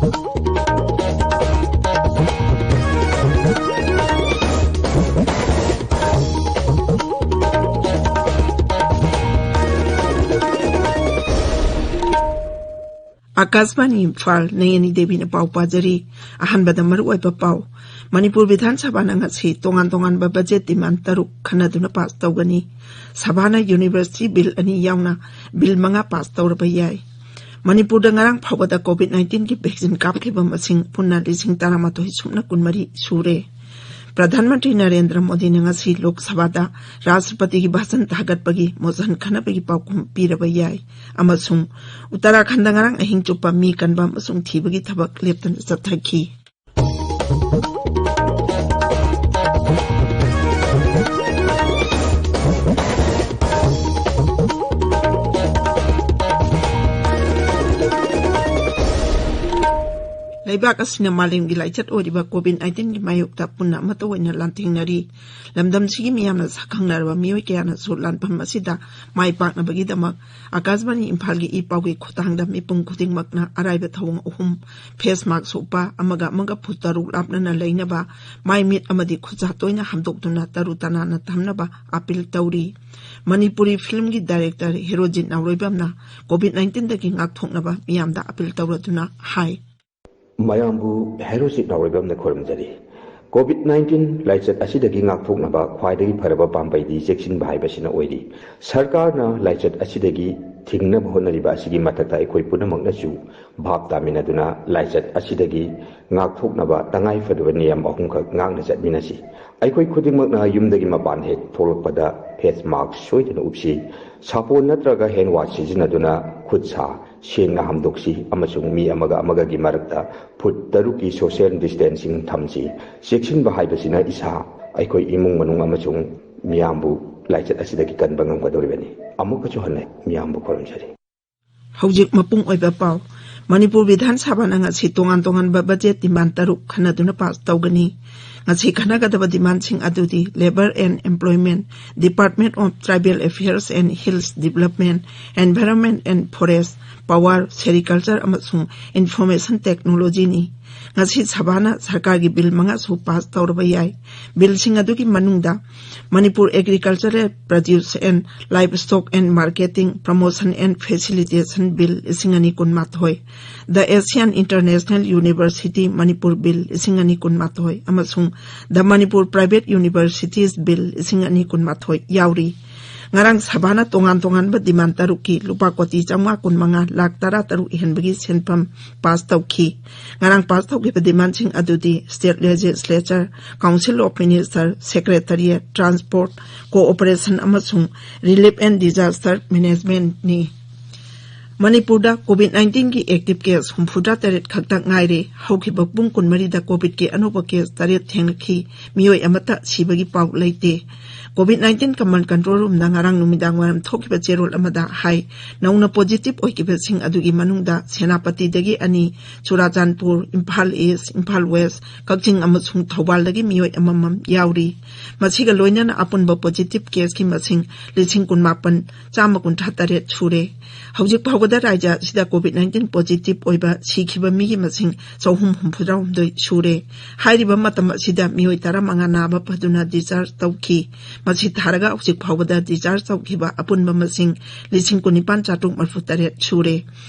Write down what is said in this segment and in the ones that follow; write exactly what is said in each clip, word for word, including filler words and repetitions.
ꯑꯥꯀꯥꯁꯕꯥꯅꯤ ꯏꯝꯐꯥꯜ, ꯅꯌꯅꯤ ꯗꯦꯕꯤꯅ ꯄꯥꯎ ꯄꯥꯖꯔꯤ꯫ ꯑꯍꯥꯟꯕꯗ ꯃꯔꯨꯑꯣꯏꯕ ꯄꯥꯎ꯫ ꯃꯅꯤꯄꯨꯔ ꯕꯤꯙꯥꯟ ꯁꯚꯥꯅ ꯉꯁꯤ ꯇꯣꯉꯥꯟ ꯇꯣꯉꯥꯟꯕ ꯕꯖꯦꯠ ꯗꯤꯃꯥꯟ ꯇꯔꯨꯛ ꯈꯟꯅꯗꯨꯅ ꯄꯥꯁ ꯇꯧꯒꯅꯤ꯫ ꯁꯚꯥꯅ ꯌꯨꯅꯤꯚꯔꯁꯤꯇꯤ ꯕꯤꯜ ꯑꯅꯤ ꯌꯥꯎꯅ ꯕꯤꯜ ꯃꯉꯥ ꯄꯥꯁ ꯇꯧꯔꯕ ꯌꯥꯏ꯫ ꯃꯅꯤꯄꯨꯔꯗ ꯉꯔꯥꯡ ꯐꯥꯎꯕꯗ ꯀꯣꯚꯤꯗ ꯅꯥꯏꯟꯇꯤꯟꯒꯤ ꯚꯦꯛꯁꯤꯟ ꯀꯥꯞꯈꯤꯕ ꯃꯁꯤꯡ ꯄꯨꯟꯅ ꯂꯤꯁꯤꯡ ꯇꯔꯥꯃꯥꯊꯣꯏ ꯁꯨꯞꯅ ꯀꯨꯟꯃꯔꯤ ꯁꯨꯔꯦ꯫ ꯄ꯭ꯔꯙꯥꯟ ꯃꯟꯇ꯭ꯔꯤ ꯅꯔꯦꯟꯗ꯭ꯔ ꯃꯣꯗꯤꯅ ꯉꯁꯤ ꯂꯣꯛ ꯁꯚꯥꯗ ꯔꯥꯁꯇ꯭ꯔꯄꯇꯤꯒꯤ ꯚꯥꯁꯟ ꯊꯥꯒꯠꯄꯒꯤ ꯃꯣꯁꯟ ꯈꯟꯅꯕꯒꯤ ꯄꯥꯎꯈꯨꯝ ꯄꯤꯔꯕ ꯌꯥꯏ꯫ ꯑꯃꯁꯨꯡ ꯎꯠꯇꯔꯥꯈꯟꯗ ꯉꯔꯥꯡ ꯑꯍꯤꯡ ꯆꯨꯞꯄ ꯃꯤ ꯀꯟꯕ ꯑꯃꯁꯨꯡ ꯊꯤꯕꯒꯤ ꯊꯕꯛ ꯂꯦꯞꯇꯅ ꯆꯠꯊꯈꯤ꯫ ꯂꯩꯕꯥꯛ ꯑꯁꯤꯅ ꯃꯥꯂꯦꯝꯒꯤ ꯂꯥꯏꯆꯠ ꯑꯣꯏꯔꯤꯕ ꯀꯣꯚꯤꯗ ꯅꯥꯏꯟꯇꯤꯟꯒꯤ ꯃꯥꯌꯣꯛꯇ ꯄꯨꯟꯅ ꯑꯃꯠꯇ ꯑꯣꯏꯅ ꯂꯥꯟꯊꯦꯡꯅꯔꯤ꯫ ꯂꯝꯗꯝꯁꯤꯒꯤ ꯃꯤꯌꯥꯝꯅ ꯁꯛꯈꯪꯅꯔꯕ ꯃꯤꯑꯣꯏ ꯀꯌꯥꯅꯁꯨ ꯂꯥꯟꯐꯝ ꯑꯁꯤꯗ ꯃꯥꯏ ꯄꯥꯛꯅꯕꯒꯤꯗꯃꯛ ꯑꯥꯀꯥꯁꯕꯥꯅꯤ ꯏꯝꯐꯥꯜꯒꯤ ꯏ ꯄꯥꯎꯒꯤ ꯈꯨꯠꯊꯥꯡꯗ ꯃꯤꯄꯨꯝ ꯈꯨꯗꯤꯡꯃꯛꯅ ꯑꯔꯥꯏꯕ ꯊꯧꯑꯣꯡ ꯑꯍꯨꯝ: ꯐꯦꯁ ꯃꯥꯛꯁ ꯎꯞꯄ, ꯑꯃꯒ ꯑꯃꯒ ꯐꯨꯠ ꯇꯔꯨꯛ ꯂꯥꯞꯅꯅ ꯂꯩꯅꯕ, ꯃꯥꯏ ꯃꯤꯠ ꯑꯃꯗꯤ ꯈꯨꯠꯁꯥ ꯇꯣꯏꯅ ꯍꯥꯝꯗꯣꯛꯇꯨꯅ ꯇꯔꯨ ꯇꯅꯥꯟꯅ ꯊꯝꯅꯕ ꯑꯥꯄꯤꯜ ꯇꯧꯔꯤ꯫ ꯃꯅꯤꯄꯨꯔꯤ ꯐꯤꯂꯝꯒꯤ ꯗꯥꯏꯔꯦꯛꯇꯔ ꯍꯦꯔꯣꯖꯤꯠ ꯅꯥꯎꯔꯣꯏꯕꯝꯅ ꯀꯣꯚꯤꯗ ꯅꯥꯏꯟꯇꯤꯟꯗꯒꯤ ꯉꯥꯛꯊꯣꯛꯅꯕ ꯃꯤꯌꯥꯝꯗ ꯑꯥꯄꯤꯜ ꯇꯧꯔꯗꯨꯅ ꯍꯥꯏ꯫ ꯃꯌꯥꯝꯕꯨ ꯍꯦꯔꯣꯖꯤꯠ ꯅꯥꯎꯔꯣꯏꯕꯝꯅ ꯈꯨꯔꯨꯝꯖꯔꯤ꯫ ꯀꯣꯚꯤꯗ ꯅꯥꯏꯟꯇꯤꯟ ꯂꯥꯏꯆꯠ ꯑꯁꯤꯗꯒꯤ ꯉꯥꯛꯊꯣꯛꯅꯕ ꯈ꯭ꯋꯥꯏꯗꯒꯤ ꯐꯔꯕ ꯄꯥꯝꯕꯩꯗꯤ ꯆꯦꯛꯁꯤꯟꯕ ꯍꯥꯏꯕꯁꯤꯅ ꯑꯣꯏꯔꯤ꯫ ꯁꯔꯀꯥꯔꯅ ꯂꯥꯏꯆꯠ ꯑꯁꯤꯗꯒꯤ ꯊꯤꯡꯅꯕ ꯍꯣꯠꯅꯔꯤꯕ ꯑꯁꯤꯒꯤ ꯃꯊꯛꯇ ꯑꯩꯈꯣꯏ ꯄꯨꯝꯅꯃꯛꯅꯁꯨ ꯚꯥꯞ ꯇꯥꯃꯤꯟꯅꯗꯨꯅ ꯂꯥꯏꯆꯠ ꯑꯁꯤꯗꯒꯤ ꯉꯥꯛꯊꯣꯛꯅꯕ ꯇꯉꯥꯏ ꯐꯗꯕ ꯅꯤꯌꯝ ꯑꯍꯨꯝꯈꯛ ꯉꯥꯛꯅ ꯆꯠꯃꯤꯟꯅꯁꯤ꯫ ꯑꯩꯈꯣꯏ ꯈꯨꯗꯤꯡꯃꯛꯅ ꯌꯨꯝꯗꯒꯤ ꯃꯄꯥꯟ ꯍꯦꯛ ꯊꯣꯛꯂꯛꯄꯗ ꯐꯦꯁ ꯃꯥꯛꯁ ꯁꯣꯏꯗꯅ ꯎꯞꯁꯤ꯫ ꯁꯥꯄꯣꯟ ꯅꯠꯇ꯭ꯔꯒ ꯍꯦꯟ ꯋꯥꯁ ꯁꯤꯖꯤꯟꯅꯗꯨꯅ ꯈꯨꯠ ꯁꯥ ꯁꯦꯡꯅ ꯍꯥꯝꯗꯣꯛꯁꯤ ꯑꯃꯁꯨꯡ ꯃꯤ ꯑꯃꯒ ꯑꯃꯒꯒꯤ ꯃꯔꯛꯇ ꯐꯨꯠ ꯇꯔꯨꯛꯀꯤ ꯁꯣꯁꯤꯌꯦꯜ ꯗꯤꯁꯇꯦꯟꯁꯤꯡ ꯊꯝꯁꯤ꯫ ꯆꯦꯛꯁꯤꯟꯕ ꯍꯥꯏꯕꯁꯤꯅ ꯏꯁꯥ, ꯑꯩꯈꯣꯏ ꯏꯃꯨꯡ ꯃꯅꯨꯡ ꯑꯃꯁꯨꯡ ꯃꯤꯌꯥꯝꯕꯨ ꯂꯥꯏꯆꯠ ꯑꯁꯤꯗꯒꯤ ꯀꯟꯕ ꯉꯝꯒꯗꯧꯔꯤꯕꯅꯤ꯫ ꯑꯃꯨꯛꯀꯁꯨ ꯍꯟꯅ ꯃꯤꯌꯥꯝꯕꯨ ꯈꯨꯔꯨꯝꯖꯔꯤ꯫ ꯍꯧꯖꯤꯛ ꯃꯄꯨꯡ ꯑꯣꯏꯕ ꯄꯥꯎ꯫ ꯃꯅꯤꯄꯨꯔ ꯕꯤꯙꯥꯟ ꯁꯚꯥꯅ ꯉꯁꯤ ꯇꯣꯉꯥꯟ ꯇꯣꯉꯥꯟꯕ ꯕꯖꯦꯠ ꯗꯤꯃꯥꯟ ꯇꯔꯨꯛ ꯈꯟꯅꯗꯨꯅ ꯄꯥꯁ ꯇꯧꯒꯅꯤ꯫ ꯉꯁꯤ ꯈꯟꯅꯒꯗꯕ ꯗꯤꯃꯥꯟꯁꯤꯡ ꯑꯗꯨꯗꯤ Labour and Employment, Department of Tribal Affairs and Hills Development, Environment and Forest, Power, Sericulture ꯑꯃꯁꯨꯡ Information Technologyꯅꯤ꯫ ꯉꯁꯤ ꯁꯚꯥꯅ ꯁꯔꯀꯥꯔꯒꯤ ꯕꯤꯜ ꯃꯉꯥꯁꯨ ꯄꯥꯁ ꯇꯧꯔꯕ ꯌꯥꯏ꯫ ꯕꯤꯜꯁꯤꯡ ꯑꯗꯨꯒꯤ ꯃꯅꯨꯡꯗ Manipur Agricultural Produce and Livestock and Marketing Promotion and Facilitation Bill ꯂꯤꯁꯤꯡ ꯑꯅꯤ ꯀꯨꯟꯃꯥꯊꯣꯏ, The Asian International University Manipur Bill ꯂꯤꯁꯤꯡ ꯑꯅꯤ ꯀꯨꯟꯃꯥꯊꯣꯏ ꯑꯃꯁꯨꯡ The Manipur Private Universities Bill ꯂꯤꯁꯤꯡ ꯑꯅꯤ ꯀꯨꯟꯃꯥꯊꯣꯏ ꯌꯥꯎꯔꯤ꯫ ꯉꯔꯥꯡ ꯁꯚꯥꯅ ꯇꯣꯉꯥꯟ ꯇꯣꯉꯥꯟꯕ ꯗꯤꯃꯥꯟ ꯇꯔꯨꯛꯀꯤ ꯂꯨꯄꯥ ꯀꯣꯇꯤ ꯆꯥꯝꯃꯉꯥ ꯀꯨꯟꯃꯉꯥ ꯂꯥꯈ ꯇꯔꯥ ꯇꯔꯨꯛ ꯍꯦꯟꯕꯒꯤ ꯁꯦꯟꯐꯝ ꯄꯥꯁ ꯇꯧꯈꯤ꯫ ꯉꯔꯥꯡ ꯄꯥꯁ ꯇꯧꯈꯤꯕ ꯗꯤꯃꯥꯟꯁꯤꯡ ꯑꯗꯨꯗꯤ State Legislature, Council of Minister, Secretariat, Transport, Cooperation ꯑꯃꯁꯨꯡ Relief and Disaster Managementꯅꯤ꯫ ꯃꯅꯤꯄꯨꯔꯗ COVID nineteenꯒꯤ active case ꯍꯨꯝꯐꯨꯇꯔꯦꯠ ꯈꯛꯇ ꯉꯥꯏꯔꯦ꯫ ꯍꯧꯈꯤꯕ ꯄꯨꯡ ꯀꯨꯟꯃꯔꯤꯗ COVIDꯀꯤ ꯑꯅꯧꯕ case ꯇꯔꯦꯠ ꯊꯦꯡꯅꯈꯤ꯫ ꯃꯤꯑꯣꯏ ꯑꯃꯠꯇ ꯁꯤꯕꯒꯤ ꯄꯥꯎ ꯂꯩꯇꯦ꯫ COVID nineteen Command Control Roomꯅ ꯉꯔꯥꯡ ꯅꯨꯃꯤꯗꯥꯡ ꯋꯥꯏꯔꯝ ꯊꯣꯛꯈꯤꯕ ꯆꯦꯔꯣꯜ ꯑꯃꯗ ꯍꯥꯏ, ꯅꯧꯅ positive ꯑꯣꯏꯈꯤꯕꯁꯤꯡ ꯑꯗꯨꯒꯤ ꯃꯅꯨꯡꯗ ꯁꯦꯅꯥꯄꯇꯤꯗꯒꯤ ꯑꯅꯤ, ꯆꯨꯔꯥꯆꯥꯟꯄꯨꯔ, ꯏꯝꯐꯥꯜ East, ꯏꯝꯐꯥꯜ West, ꯀꯛꯆꯤꯡ ꯑꯃꯁꯨꯡ ꯊꯧꯕꯥꯜꯗꯒꯤ ꯃꯤꯑꯣꯏ ꯑꯃꯃꯝ ꯌꯥꯎꯔꯤ꯫ ꯃꯁꯤꯒ ꯂꯣꯏꯅꯅ ꯑꯄꯨꯟꯕ positive caseꯀꯤ ꯃꯁꯤꯡ ꯂꯤꯁꯤꯡ ꯀꯨꯟꯃꯥꯄꯟ ꯆꯥꯝꯃ ꯀꯨꯟꯊ꯭ꯔꯥ ꯇꯔꯦꯠ ꯁꯨꯔꯦ꯫ ꯍꯧꯖꯤꯛ ꯐꯥꯎꯕꯗ ꯔꯥꯖ꯭ꯌ ꯑꯁꯤꯗ COVID nineteen positive ꯑꯣꯏꯕ ꯁꯤꯈꯤꯕ ꯃꯤꯒꯤ ꯃꯁꯤꯡ ꯆꯍꯨꯝ ꯍꯨꯝꯐꯨꯇꯔꯥꯍꯨꯝꯗꯣꯏ ꯁꯨꯔꯦ꯫ ꯍꯥꯏꯔꯤꯕ ꯃꯇꯝ ꯑꯁꯤꯗ ꯃꯤꯑꯣꯏ ꯇꯔꯥꯃꯉꯥ ꯅꯥꯕ ꯐꯗꯨꯅ discharge ꯇꯧꯈꯤ꯫ ꯃꯁꯤ ꯊꯥꯔꯒ ꯍꯧꯖꯤꯛ ꯐꯥꯎꯕꯗ discharge ꯇꯧꯈꯤꯕ ꯑꯄꯨꯟꯕ ꯃꯁꯤꯡ ꯂꯤꯁꯤꯡ ꯀꯨꯟꯅꯤꯄꯥꯟ ꯆꯥꯇ꯭ꯔꯨꯛ ꯃꯔꯤꯐꯨꯇꯔꯦꯠ ꯁꯨꯔꯦ꯫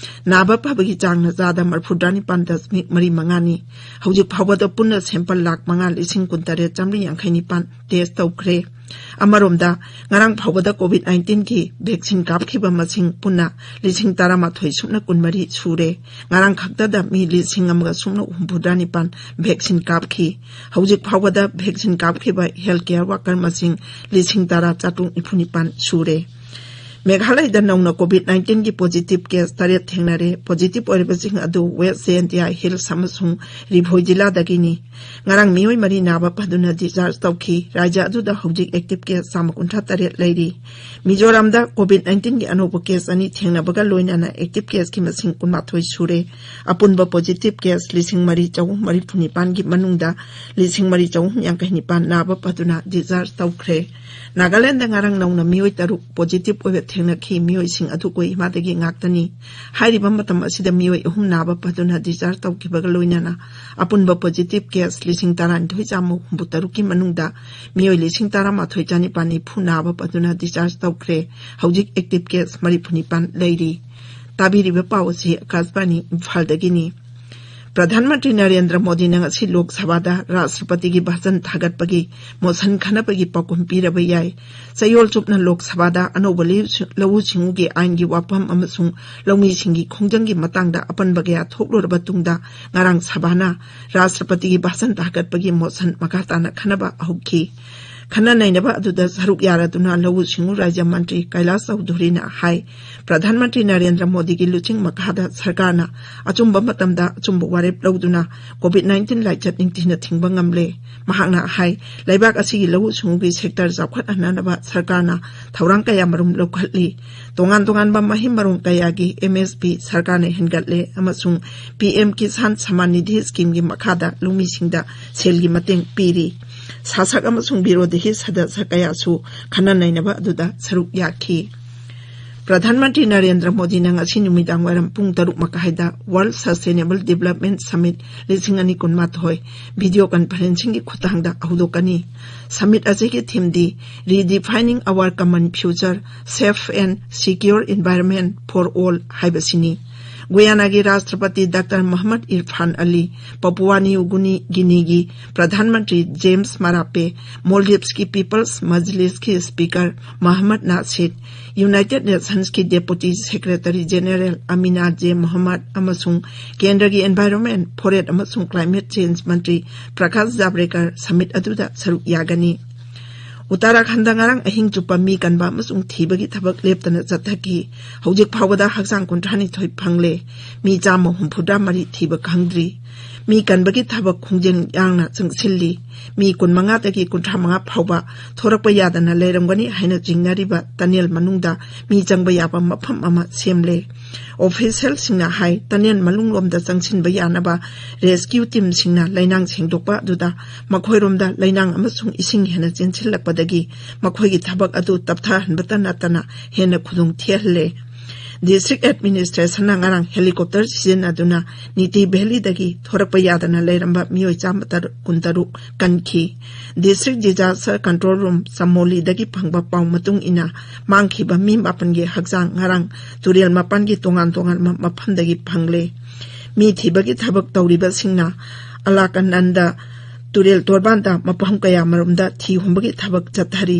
ꯅꯥꯕ ꯐꯕꯒꯤ ꯆꯥꯡꯅ ꯆꯥꯗ ꯃꯔꯤꯐꯨꯇꯔꯥꯅꯤꯄꯥꯟ ꯗꯁꯃꯤꯛ ꯃꯔꯤ ꯃꯉꯥꯅꯤ꯫ ꯍꯧꯖꯤꯛ ꯐꯥꯎꯕꯗ ꯄꯨꯟꯅ sample ꯂꯥꯈ ꯃꯉꯥ ꯂꯤꯁꯤꯡ ꯀꯨꯟꯇꯔꯦꯠ ꯆꯥꯃꯔꯤ ꯌꯥꯡꯈꯩ ꯅꯤꯄꯥꯟ test ꯇꯧꯈ꯭ꯔꯦ꯫ ꯑꯃꯔꯣꯝꯗ, ꯉꯔꯥꯡ ꯐꯥꯎꯕꯗ COVID nineteenꯒꯤ vaccine ꯀꯥꯞꯈꯤꯕ ꯃꯁꯤꯡ ꯄꯨꯟꯅ ꯂꯤꯁꯤꯡ ꯇꯔꯥꯃꯥꯊꯣꯏ ꯁꯨꯞꯅ ꯀꯨꯟꯃꯔꯤ ꯁꯨꯔꯦ꯫ ꯉꯔꯥꯡ ꯈꯛꯇꯗ ꯃꯤ ꯂꯤꯁꯤꯡ ꯑꯃꯒ ꯁꯨꯞꯅ ꯍꯨꯝꯐꯨꯇꯔꯥꯅꯤꯄꯥꯟ vaccine ꯀꯥꯞꯈꯤ꯫ ꯍꯧꯖꯤꯛ ꯐꯥꯎꯕꯗ vaccine ꯀꯥꯞꯈꯤꯕ health care worker ꯃꯁꯤꯡ ꯂꯤꯁꯤꯡ ꯇꯔꯥ ꯆꯥꯇ꯭ꯔꯨꯛ ꯅꯤꯐꯨꯅꯤꯄꯥꯟ ꯁꯨꯔꯦ꯫ ꯃꯦꯘꯥꯂꯌꯗ ꯅꯧꯅ COVID nineteen ꯒꯤ positive case ꯇꯔꯦꯠ ꯊꯦꯡꯅꯔꯦ꯫ Positive ꯑꯣꯏꯔꯤꯕꯁꯤꯡ ꯑꯗꯨ West Jaintia Hills ꯑꯃꯁꯨꯡ ꯔꯤꯚꯣꯏ ꯖꯤꯂꯥꯗꯒꯤꯅꯤ꯫ ꯉꯔꯥꯡ ꯃꯤꯑꯣꯏ ꯃꯔꯤ ꯅꯥꯕ ꯐꯗꯨꯅ discharge ꯇꯧꯈꯤ꯫ ꯔꯥꯖ꯭ꯌ ꯑꯗꯨꯗ ꯍꯧꯖꯤꯛ active case ꯆꯥꯝꯃ ꯀꯨꯟꯊ꯭ꯔꯥ ꯇꯔꯦꯠ ꯂꯩꯔꯤ꯫ ꯃꯤꯖꯣꯔꯥꯝꯗ COVID nineteen ꯒꯤ ꯑꯅꯧꯕ case ꯑꯅꯤ ꯊꯦꯡꯅꯕꯒ ꯂꯣꯏꯅꯅ active case ꯀꯤ ꯃꯁꯤꯡ ꯀꯨꯟꯃꯥꯊꯣꯏ ꯁꯨꯔꯦ꯫ ꯑꯄꯨꯟꯕ positive case ꯂꯤꯁꯤꯡ ꯃꯔꯤ ꯆꯍꯨꯝ ꯃꯔꯤꯐꯨ ꯅꯤꯄꯥꯟꯒꯤ ꯃꯅꯨꯡꯗ ꯂꯤꯁꯤꯡ ꯃꯔꯤ ꯆꯍꯨꯝ ꯌꯥꯡꯈꯩ ꯅꯤꯄꯥꯟ ꯅꯥꯕ ꯐꯗꯨꯅ discharge ꯇꯧꯈ꯭ꯔꯦ꯫ ꯅꯥꯒꯥꯂꯦꯟꯗ ꯉꯔꯥꯡ ꯅꯧꯅ ꯃꯤꯑꯣꯏ ꯇꯔꯨꯛ positive ꯑꯣꯏꯕ ꯊꯦꯡꯅꯈꯤ꯫ ꯃꯤꯑꯣꯏꯁꯤꯡ ꯑꯗꯨ ꯀꯣꯍꯤꯃꯥꯗꯒꯤ ꯉꯥꯛꯇꯅꯤ꯫ ꯍꯥꯏꯔꯤꯕ ꯃꯇꯝ ꯑꯁꯤꯗ ꯃꯤꯑꯣꯏ ꯑꯍꯨꯝ ꯅꯥꯕ ꯐꯗꯨꯅ discharge ꯇꯧꯈꯤꯕꯒ ꯂꯣꯏꯅꯅ ꯑꯄꯨꯟꯕ positive case ꯂꯤꯁꯤꯡ ꯇꯔꯥꯅꯤꯊꯣꯏ ꯆꯥꯝꯃ ꯍꯨꯝꯐꯨ ꯇꯔꯨꯛꯀꯤ ꯃꯅꯨꯡꯗ ꯃꯤꯑꯣꯏ ꯂꯤꯁꯤꯡ ꯇꯔꯥꯃꯥꯊꯣꯏ ꯆꯥꯅꯤꯄꯥꯟ ꯅꯤꯐꯨ ꯅꯥꯕ ꯐꯗꯨꯅ discharge ꯇꯧꯈ꯭ꯔꯦ꯫ ꯍꯧꯖꯤꯛ active case ꯃꯔꯤꯐꯨ ꯅꯤꯄꯥꯟ ꯂꯩꯔꯤ꯫ ꯇꯥꯕꯤꯔꯤꯕ ꯄꯥꯎ ꯑꯁꯤ ꯑꯀꯥꯁꯕꯥꯅꯤ ꯏꯝꯐꯥꯜꯗꯒꯤꯅꯤ꯫ ꯄ꯭ꯔꯙꯥꯟ ꯃꯟꯇ꯭ꯔꯤ ꯅꯔꯦꯟꯗ꯭ꯔ ꯃꯣꯗꯤꯅ ꯉꯁꯤ ꯂꯣꯛ ꯁꯚꯥꯗ ꯔꯥꯁꯇ꯭ꯔꯄꯇꯤꯒꯤ ꯚꯥꯁꯟ ꯊꯥꯒꯠꯄꯒꯤ ꯃꯣꯁꯟ ꯈꯟꯅꯕꯒꯤ ꯄꯥꯎꯈꯨꯝ ꯄꯤꯔꯕ ꯌꯥꯏ꯫ ꯆꯌꯣꯜ ꯆꯨꯞꯅ ꯂꯣꯛ ꯁꯚꯥꯗ ꯑꯅꯧꯕ ꯂꯤꯎ-, ꯂꯧꯎ ꯁꯤꯡꯎꯒꯤ ꯑꯥꯏꯟꯒꯤ ꯋꯥꯐꯝ ꯑꯃꯁꯨꯡ ꯂꯧꯃꯤꯁꯤꯡꯒꯤ ꯈꯣꯡꯖꯪꯒꯤ ꯃꯇꯥꯡꯗ ꯑꯄꯟꯕ ꯀꯌꯥ ꯊꯣꯛꯂꯨꯔꯕ ꯇꯨꯡꯗ ꯉꯔꯥꯡ ꯁꯚꯥꯅ ꯔꯥꯁꯇ꯭ꯔꯄꯇꯤꯒꯤ ꯚꯥꯁꯟ ꯊꯥꯒꯠꯄꯒꯤ ꯃꯣꯁꯟ ꯃꯈꯥ ꯇꯥꯅ ꯈꯟꯅꯕ ꯍꯧꯈꯤ꯫ ꯈꯟꯅ ꯅꯩꯅꯕ ꯑꯗꯨꯗ ꯁꯔꯨꯛ ꯌꯥꯔꯗꯨꯅ ꯂꯧꯎ ꯁꯤꯡꯎ ꯔꯥꯖ꯭ꯌ ꯃꯟꯇ꯭ꯔꯤ ꯀꯩꯂꯥꯁ ꯆꯧꯙꯨꯔꯤꯅ ꯍꯥꯏ, ꯄ꯭ꯔꯙꯥꯟ ꯃꯟꯇ꯭ꯔꯤ ꯅꯔꯦꯟꯗ꯭ꯔ ꯃꯣꯗꯤꯒꯤ ꯂꯨꯆꯤꯡ ꯃꯈꯥꯗ ꯁꯔꯀꯥꯔꯅ ꯑꯆꯨꯝꯕ ꯃꯇꯝꯗ ꯑꯆꯨꯝꯕ ꯋꯥꯔꯦꯞ ꯂꯧꯗꯨꯅ COVID nineteen ꯂꯥꯏꯆꯠ ꯅꯤꯡꯊꯤꯅ ꯊꯤꯡꯕ ꯉꯝꯂꯦ꯫ ꯃꯍꯥꯛꯅ ꯍꯥꯏ, ꯂꯩꯕꯥꯛ ꯑꯁꯤꯒꯤ ꯂꯧꯎ ꯁꯤꯡꯎꯒꯤ sector ꯆꯥꯎꯈꯠꯍꯟꯅꯅꯕ ꯁꯔꯀꯥꯔꯅ ꯊꯧꯔꯥꯡ ꯀꯌꯥꯃꯔꯨꯝ ꯂꯧꯈꯠꯂꯤ꯫ ꯇꯣꯉꯥꯟ ꯇꯣꯉꯥꯟꯕ ꯃꯍꯩ ꯃꯔꯣꯡ ꯀꯌꯥꯒꯤ MSP ꯁꯔꯀꯥꯔꯅ ꯍꯦꯟꯒꯠꯂꯦ ꯑꯃꯁꯨꯡ PM Kisan Samman Nidhi Scheme ꯒꯤ ꯃꯈꯥꯗ ꯂꯧꯃꯤꯁꯤꯡꯗ ꯁꯦꯜꯒꯤ ꯃꯇꯦꯡ ꯄꯤꯔꯤ꯫ ꯁꯥꯁꯛ ꯑꯃꯁꯨꯡ ꯕꯤꯔꯣꯙꯤ ꯁꯗꯁ꯭ꯌ ꯀꯌꯥꯁꯨ ꯈꯟꯅ ꯅꯩꯅꯕ ꯑꯗꯨꯗ ꯁꯔꯨꯛ ꯌꯥꯈꯤ꯫ ꯄ꯭ꯔꯙꯥꯟ ꯃꯟꯇ꯭ꯔꯤ ꯅꯔꯦꯟꯗ꯭ꯔ ꯃꯣꯗꯤꯅ ꯉꯁꯤ ꯅꯨꯃꯤꯗꯥꯡ ꯋꯥꯏꯔꯝ ꯄꯨꯡ ꯇꯔꯨꯛ ꯃꯈꯥꯏꯗ World Sustainable Development Summit ꯂꯤꯁꯤꯡ ꯑꯅꯤ ꯀꯨꯟꯃꯥꯊꯣꯏ video conferencing ꯒꯤ ꯈꯨꯠꯊꯥꯡꯗ ꯍꯧꯗꯣꯛꯀꯅꯤ꯫ Summit ꯑꯁꯤꯒꯤ theme D Redefining Our Common Future, Safe and Secure Environment for All ꯍꯥꯏꯕꯁꯤꯅꯤ꯫ ꯒꯨꯌꯥꯅꯥꯒꯤ ꯔꯥꯁꯇ꯭ꯔꯄꯇꯤ doctor Mohamed Irfaan Ali, Papua New Guinea-, ꯒꯤꯅꯤꯒꯤ ꯄ꯭ꯔꯙꯥꯟ ꯃꯟꯇ꯭ꯔꯤ ꯖꯦꯝꯁ ꯃꯔꯥꯄꯦ, ꯃꯣꯜꯗꯤꯚꯁꯀꯤ ꯄꯤꯄꯜꯁ ꯃꯖꯂꯤꯁꯀꯤ speaker Mohamed Nasheed, United Nations ꯀꯤ Deputy Secretary General Amina J Mohammed ꯑꯃꯁꯨꯡ ꯀꯦꯟꯗ꯭ꯔꯒꯤ Environment, Forest ꯑꯃꯁꯨꯡ Climate Change ꯃꯟꯇ꯭ꯔꯤ ꯄ꯭ꯔꯀꯥꯁ ꯖꯥꯕ꯭ꯔꯦꯀꯔ summit ꯑꯗꯨꯗ ꯁꯔꯨꯛ ꯌꯥꯒꯅꯤ꯫ ꯎꯠꯇꯔꯥꯈꯟꯗ ꯉꯔꯥꯡ ꯑꯍꯤꯡ ꯆꯨꯞꯄ ꯃꯤ ꯀꯟꯕ ꯑꯃꯁꯨꯡ ꯊꯤꯕꯒꯤ ꯊꯕꯛ ꯂꯦꯞꯇꯅ ꯆꯠꯊꯈꯤ꯫ ꯍꯧꯖꯤꯛ ꯐꯥꯎꯕꯗ ꯍꯛꯆꯥꯡ ꯀꯨꯟꯊ꯭ꯔꯥꯅꯤꯊꯣꯏ ꯐꯪꯂꯦ꯫ ꯃꯤ ꯆꯥꯝꯃ ꯍꯨꯝꯐꯨꯇꯔꯥ ꯃꯔꯤ ꯊꯤꯕ ꯈꯪꯗ꯭ꯔꯤ꯫ ꯃꯤ ꯀꯟꯕꯒꯤ ꯊꯕꯛ ꯈꯣꯡꯖꯦꯜ ꯌꯥꯡꯅ ꯆꯪꯁꯤꯜꯂꯤ꯫ ꯃꯤ ꯀꯨꯟꯃꯉꯥꯗꯒꯤ ꯀꯨꯟꯊ꯭ꯔꯥ ꯃꯉꯥ ꯐꯥꯎꯕ ꯊꯣꯔꯛꯄ ꯌꯥꯗꯅ ꯂꯩꯔꯝꯒꯅꯤ ꯍꯥꯏꯅ ꯆꯤꯡꯅꯔꯤꯕ ꯇꯅꯦꯜ ꯃꯅꯨꯡꯗ ꯃꯤ ꯆꯪꯕ ꯌꯥꯕ ꯃꯐꯝ ꯑꯃ ꯁꯦꯝꯂꯦ꯫ ꯑꯣꯐꯤꯁꯤꯌꯦꯜꯁꯤꯡꯅ ꯍꯥꯏ, ꯇꯅꯦꯜ ꯃꯅꯨꯡꯂꯣꯝꯗ ꯆꯪꯁꯤꯟꯕ ꯌꯥꯅꯕ ꯔꯦꯁꯀ꯭ꯌꯨ ꯇꯤꯝꯁꯤꯡꯅ ꯂꯩꯅꯥꯡ ꯁꯦꯡꯗꯣꯛꯄ ꯑꯗꯨꯗ ꯃꯈꯣꯏꯔꯣꯝꯗ ꯂꯩꯅꯥꯡ ꯑꯃꯁꯨꯡ ꯏꯁꯤꯡ ꯍꯦꯟꯅ ꯆꯦꯟꯁꯤꯜꯂꯛꯄꯗꯒꯤ ꯃꯈꯣꯏꯒꯤ ꯊꯕꯛ ꯑꯗꯨ ꯇꯞꯊꯍꯟꯕꯇ ꯅꯠꯇꯅ ꯍꯦꯟꯅ ꯈꯨꯗꯣꯡ ꯊꯤꯍꯜꯂꯦ꯫ ꯗꯤꯁꯇ꯭ꯔꯤꯛ ꯑꯦꯗꯃꯤꯅꯤꯁꯇ꯭ꯔꯦꯁꯟꯅ ꯉꯔꯥꯡ ꯍꯦꯂꯤꯀꯣꯞꯇꯔ ꯁꯤꯖꯤꯟꯅꯗꯨꯅ ꯅꯤꯇꯤ ꯚꯦꯂꯤꯗꯒꯤ ꯊꯣꯔꯛꯄ ꯌꯥꯗꯅ ꯂꯩꯔꯝꯕ ꯃꯤꯑꯣꯏ ꯆꯥꯝꯃ ꯀꯨꯟꯇꯔꯨꯛ ꯀꯟꯈꯤ꯫ ꯗꯤꯁꯇ꯭ꯔꯤꯛ ꯗꯤꯖꯥꯁꯇꯔ ꯀꯟꯇ꯭ꯔꯣꯜ ꯔꯨꯝ ꯆꯃꯣꯂꯤꯗꯒꯤ ꯐꯪꯕ ꯄꯥꯎ ꯃꯇꯨꯡ ꯏꯟꯅ, ꯃꯥꯡꯈꯤꯕ ꯃꯤ ꯃꯥꯄꯟꯒꯤ ꯍꯛꯆꯥꯡ ꯉꯔꯥꯡ ꯇꯨꯔꯦꯜ ꯃꯄꯥꯟꯒꯤ ꯇꯣꯉꯥꯟ ꯇꯣꯉꯥꯟꯕ ꯃꯐꯝꯗꯒꯤ ꯐꯪꯂꯦ꯫ ꯃꯤ ꯊꯤꯕꯒꯤ ꯊꯕꯛ ꯇꯧꯔꯤꯕꯁꯤꯡꯅ ꯑꯂꯥꯀꯥꯅꯟꯗ ꯇꯨꯔꯦꯜ ꯇꯣꯔꯕꯥꯟꯗ ꯃꯐꯝ ꯀꯌꯥꯃꯔꯣꯝꯗ ꯊꯤ ꯍꯨꯝꯕꯒꯤ ꯊꯕꯛ ꯆꯠꯊꯔꯤ꯫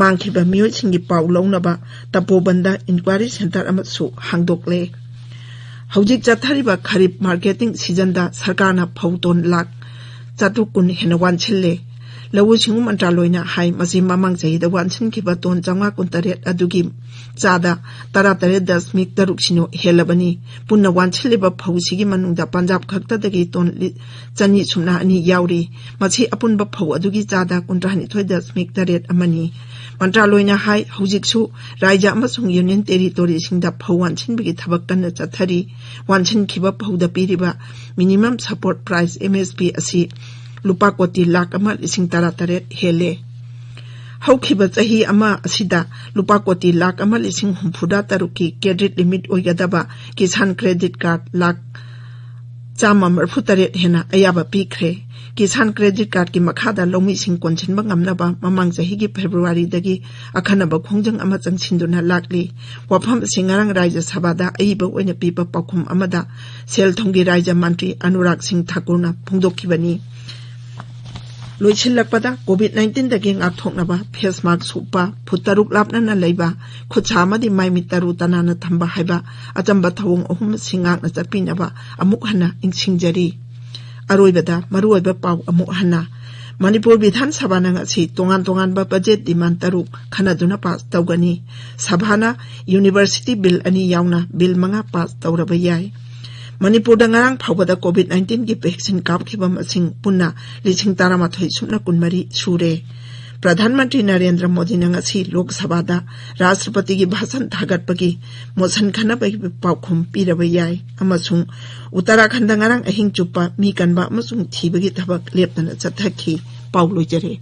ꯃꯥꯡꯈꯤꯕ ꯃꯤꯑꯣꯏꯁꯤꯡꯒꯤ ꯄꯥꯎ ꯂꯧꯅꯕ ꯇꯄꯣꯕꯟꯗ ꯏꯟꯀ꯭ꯋꯥꯏꯔꯤ ꯁꯦꯟꯇꯔ ꯑꯃꯁꯨ ꯍꯥꯡꯗꯣꯛꯂꯦ꯫ ꯍꯧꯖꯤꯛ ꯆꯠꯊꯔꯤꯕ ꯈꯔꯤꯞ ꯃꯥꯔꯀꯦꯇꯤꯡ ꯁꯤꯖꯟꯗ ꯁꯔꯀꯥꯔꯅ ꯐꯧ ꯇꯣꯟ ꯂꯥꯈ ꯆꯥꯇ꯭ꯔꯨꯛ ꯀꯨꯟ ꯍꯦꯟꯅ ꯋꯥꯟꯁꯤꯜꯂꯦ꯫ ꯂꯧꯎ ꯁꯤꯡꯎ ꯃꯟꯇ꯭ꯔꯥꯂꯣꯏꯅ ꯍꯥꯏ, ꯃꯁꯤ ꯃꯃꯥꯡ ꯆꯍꯤꯗ ꯋꯥꯟꯁꯤꯟꯈꯤꯕ ꯇꯣꯟ ꯆꯥꯝꯃꯉꯥ ꯀꯨꯟꯇꯔꯦꯠ ꯑꯗꯨꯒꯤ ꯆꯥꯗ ꯇꯔꯥꯇꯔꯦꯠ ꯗꯁꯃꯤꯛ ꯇꯔꯨꯛ ꯁꯤꯅꯣ ꯍꯦꯜꯂꯕꯅꯤ꯫ ꯄꯨꯟꯅ ꯋꯥꯟꯁꯤꯜꯂꯤꯕ ꯐꯧꯁꯤꯒꯤ ꯃꯅꯨꯡꯗ ꯄꯟꯖꯥꯕ ꯈꯛꯇꯗꯒꯤ ꯇꯣꯟ ꯂꯤ-, ꯆꯅꯤ ꯁꯨꯞꯅ ꯑꯅꯤ ꯌꯥꯎꯔꯤ꯫ ꯃꯁꯤ ꯑꯄꯨꯟꯕ ꯐꯧ ꯑꯗꯨꯒꯤ ꯆꯥꯗ ꯀꯨꯟꯊ꯭ꯔꯥꯅꯤꯊꯣꯏ ꯗꯁꯃꯤꯛ ꯇꯔꯦꯠ ꯑꯃꯅꯤ꯫ ꯃꯟꯇ꯭ꯔꯥꯂꯣꯏꯅ ꯍꯥꯏ, ꯍꯧꯖꯤꯛꯁꯨ ꯔꯥꯖ꯭ꯌ ꯑꯃꯁꯨꯡ ꯌꯨꯅꯤꯌꯟ ꯇꯦꯔꯤꯇꯣꯔꯤꯁꯤꯡꯗ ꯐꯧ ꯋꯥꯟꯁꯤꯟꯕꯒꯤ ꯊꯕꯛ ꯀꯟꯅ ꯆꯠꯊꯔꯤ꯫ ꯋꯥꯟꯁꯤꯟꯈꯤꯕ ꯐꯧꯗ ꯄꯤꯔꯤꯕ minimum support price, M S P, ꯑꯁꯤ ꯂꯨꯄꯥ ꯀꯣꯇꯤ ꯂꯥꯈ ꯑꯃ ꯂꯤꯁꯤꯡ ꯇꯔꯥꯇꯔꯦꯠ ꯍꯦꯜꯂꯦ꯫ ꯍꯧꯈꯤꯕ ꯆꯍꯤ ꯑꯃ ꯑꯁꯤꯗ ꯂꯨꯄꯥ ꯀꯣꯇꯤ ꯂꯥꯈ ꯑꯃ ꯂꯤꯁꯤꯡ ꯍꯨꯝꯐꯨꯇꯔꯥ ꯇꯔꯨꯛꯀꯤ ꯀ꯭ꯔꯦꯗꯤꯠ ꯂꯤꯃꯤꯠ ꯑꯣꯏꯒꯗꯕ ꯀꯤꯁꯥꯟ ꯀ꯭ꯔꯦꯗꯤꯠ ꯀꯥꯔꯗ ꯂꯥꯈ ꯆꯥꯝꯃ ꯃꯔꯤꯐꯨꯇꯔꯦꯠ ꯍꯦꯟꯅ ꯑꯌꯥꯕ ꯄꯤꯈ꯭ꯔꯦ꯫ ꯀꯤꯁꯥꯟ ꯀ꯭ꯔꯦꯗꯤꯠ ꯀꯥꯔꯗꯀꯤ ꯃꯈꯥꯗ ꯂꯧꯃꯤꯁꯤꯡ ꯀꯣꯟꯁꯤꯟꯕ ꯉꯝꯅꯕ ꯃꯃꯥꯡ ꯆꯍꯤꯒꯤ ꯐꯦꯕ꯭ꯔꯨꯋꯥꯔꯤꯗꯒꯤ ꯑꯈꯟꯅꯕ ꯈꯣꯡꯖꯪ ꯑꯃ ꯆꯪꯁꯤꯟꯗꯨꯅ ꯂꯥꯛꯂꯤ꯫ ꯋꯥꯐꯝ ꯑꯁꯤ ꯉꯔꯥꯡ ꯔꯥꯖ꯭ꯌ ꯁꯚꯥꯗ ꯑꯏꯕ ꯑꯣꯏꯅ ꯄꯤꯕ ꯄꯥꯎꯈꯨꯝ ꯑꯃꯗ ꯁꯦꯜ ꯊꯨꯝꯒꯤ ꯔꯥꯖ꯭ꯌ ꯃꯟꯇ꯭ꯔꯤ ꯑꯅꯨꯔꯥꯒ ꯁꯤꯡ ꯊꯥꯀꯨꯔꯅ ꯐꯣꯡꯗꯣꯛꯈꯤꯕꯅꯤ꯫ ꯂꯣꯏꯁꯤꯜꯂꯛꯄꯗ, ꯀꯣꯚꯤꯗ ꯅꯥꯏꯟꯇꯤꯟꯗꯒꯤ ꯉꯥꯛꯊꯣꯛꯅꯕ ꯐꯦꯁ ꯃꯥꯛꯁ ꯎꯞꯄ, ꯐꯨꯠ ꯇꯔꯨꯛ ꯂꯥꯞꯅꯅ ꯂꯩꯕ, ꯈꯨꯠꯁꯥ ꯑꯃꯗꯤ ꯃꯥꯏ ꯃꯤꯠ ꯇꯔꯨ ꯇꯅꯥꯟꯅ ꯊꯝꯕ ꯍꯥꯏꯕ ꯑꯆꯝꯕ ꯊꯧꯑꯣꯡ ꯑꯍꯨꯝ ꯑꯁꯤ ꯉꯥꯛꯅ ꯆꯠꯄꯤꯅꯕ ꯑꯃꯨꯛ ꯍꯟꯅ ꯅꯤꯡꯁꯤꯡꯖꯔꯤ꯫ ꯑꯔꯣꯏꯕꯗ ꯃꯔꯨꯑꯣꯏꯕ ꯄꯥꯎ ꯑꯃꯨꯛ ꯍꯟꯅ꯫ ꯃꯅꯤꯄꯨꯔ ꯕꯤꯙꯥꯟ ꯁꯚꯥꯅ ꯉꯁꯤ ꯇꯣꯉꯥꯟ ꯇꯣꯉꯥꯟꯕ ꯕꯖꯦꯠ ꯗꯤꯃꯥꯟ ꯇꯔꯨꯛ ꯈꯟꯅꯗꯨꯅ ꯄꯥꯁ ꯇꯧꯒꯅꯤ꯫ ꯁꯚꯥꯅ ꯌꯨꯅꯤꯚꯔꯁꯤꯇꯤ ꯕꯤꯜ ꯑꯅꯤ ꯌꯥꯎꯅ ꯕꯤꯜ ꯃꯉꯥ ꯄꯥꯁ ꯇꯧꯔꯕ ꯌꯥꯏ꯫ ꯃꯅꯤꯄꯨꯔꯗ ꯉꯔꯥꯡ ꯐꯥꯎꯕꯗ ꯀꯣꯚꯤꯗ ꯅꯥꯏꯟꯇꯤꯟꯒꯤ ꯚꯦꯛꯁꯤꯟ ꯀꯥꯞꯈꯤꯕ ꯃꯁꯤꯡ ꯄꯨꯟꯅ ꯂꯤꯁꯤꯡ ꯇꯔꯥꯃꯥꯊꯣꯏ ꯁꯨꯞꯅ ꯀꯨꯟꯃꯔꯤ ꯁꯨꯔꯦ꯫ ꯄ꯭ꯔꯙꯥꯟ ꯃꯟꯇ꯭ꯔꯤ ꯅꯔꯦꯟꯗ꯭ꯔ ꯃꯣꯗꯤꯅ ꯉꯁꯤ ꯂꯣꯛ ꯁꯚꯥꯗ ꯔꯥꯁꯇ꯭ꯔꯄꯇꯤꯒꯤ ꯚꯥꯁꯟ ꯊꯥꯒꯠꯄꯒꯤ ꯃꯣꯁꯟ ꯈꯟꯅꯕꯒꯤ ꯄꯥꯎꯈꯨꯝ ꯄꯤꯔꯕ ꯌꯥꯏ꯫ ꯑꯃꯁꯨꯡ ꯎꯠꯇꯔꯥꯈꯟꯗ ꯉꯔꯥꯡ ꯑꯍꯤꯡ ꯆꯨꯞꯄ ꯃꯤ ꯀꯟꯕ ꯑꯃꯁꯨꯡ ꯊꯤꯕꯒꯤ ꯊꯕꯛ ꯂꯦꯞꯇꯅ ꯆꯠꯊꯈꯤ꯫ ꯄꯥꯎ ꯂꯣꯏꯖꯔꯦ꯫